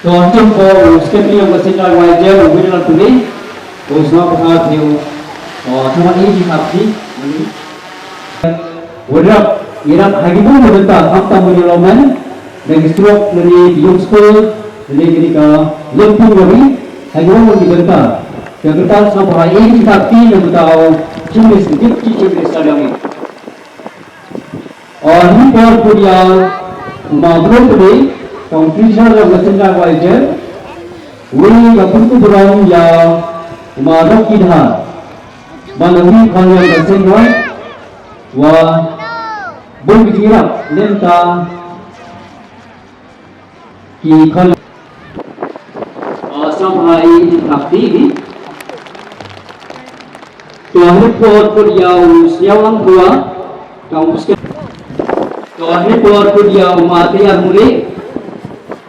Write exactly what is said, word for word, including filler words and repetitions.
To, hynrei ko u Secretary jong ka Central Y J, u William Pule, ko u sngewbha phi u, to, tang ba i ji hap ji. Warap, i rap ha ki bun ki bynta, khamtam u ïalawmen, da ki surok, lane ki young school, lane ki ka lempung lori, ha ki bun ki bynta. Ka bynta sngewbha i ji hap ji na bynta u Chief Minister, Deputy Chief Minister jong i. Ar hi por pud ïa u ma Blum Pule, tang treasurer jong ka Central Y J, wi ka pynkup burom ïa u ma Rocky Dhar, ban da wi khon ïa ka Central, wa bun ki jingïarap lem ta ki khon. Ar sngewbha i ji hap ji. To, ar hi por pud ïa u Sniawlang Pua, tang u Secretary. To, ar hi por pud ïa u ma Tayar Mule,